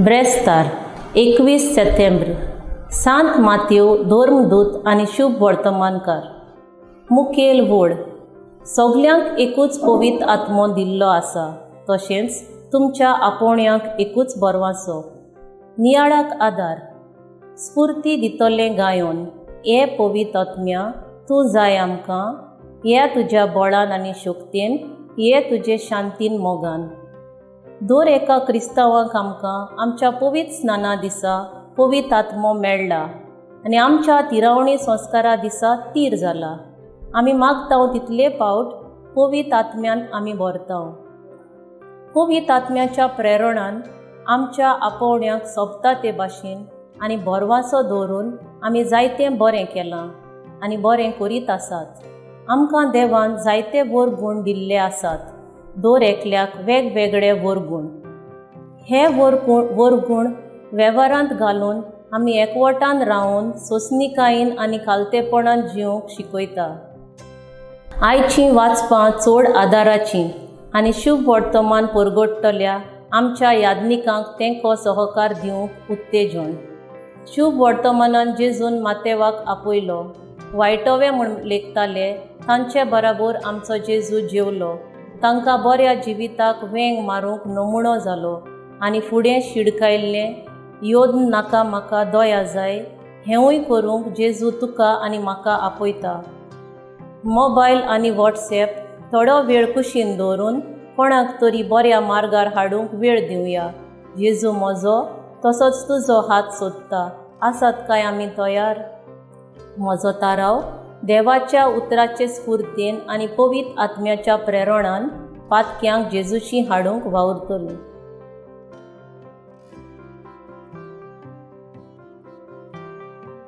ब्रेस्तार 21 सेतेंब्र, सांत मातेव धर्मदूत आनी शुभ वर्तमानकार. मुखेल व्हड सगल्यांक एकूच पवित्र आत्मो दिल्लो आसा, तशेंच तुमच्या आपोवण्याक एकूच बरवाचो. नियाळाक आदार स्फूर्ती दितलें गायोन, हे पवित्र आत्म्या तूं जाय आमकां, हे तुज्या बळान आनी शक्तेन, हे तुजे शांतीन मोगान. दर एका क्रिस्तांवाक आमकां आमच्या पवित्र स्नाना दिसा पवित्र आत्मो मेळ्ळा आनी आमच्या तिरावणी संस्कारा दिसा तीर जाला. आमी मागता तितले पावट पवित्र आत्म्यान आमी भरता. पवित्र आत्म्याच्या प्रेरणान आमच्या आपोवण्याक सोबता ते भाशेन आनी भरवासो दवरून आमी जायतें बरें केलां आनी बरें करीत आसात. आमकां देवान जायते वरगूण दिल्ले आसात, दर एकल्याक वेगवेगळे वरगूण. हे वरगूण वेव्हारांत घालून आमी एकवटान रावन सोंसणीकायेन आनी खालतेपणान जिवंक शिकयता. आयचीं वाचपां चड आदाराचीं आनी शुभ वर्तमान परगटतल्या आमच्या याज्ञिकांक तेंको सहकार दिवंक उत्तेजन. शुभ वर्तमानान जेजून मातेवाक आपयलो. वायटवे म्हूण लेखताले तांचे बराबर आमचो जेजू जेवलो, तांकां बऱ्या जिविताक वेंग मारूंक नमुणो जालो आनी फुडें शिडकायल्लें योद्न नाका म्हाका दया जाय हेंवूय करूंक जेजू तुका आनी म्हाका आपयता. मोबायल आनी वॉट्सॅप थोडो वेळ कुशीन दवरून कोणाक तरी बऱ्या मार्गार हाडूंक वेळ दिवया. जेजू म्हजो तसोच तुजो हात सोदता. आसात काय आमी तयार? म्हजो ताराव देवाच्या उतराचे स्फुर्तेन आनी पवित्र आत्म्याच्या प्रेरणान पातक्यांक जेजूशी हाडूंक वावुरतलो.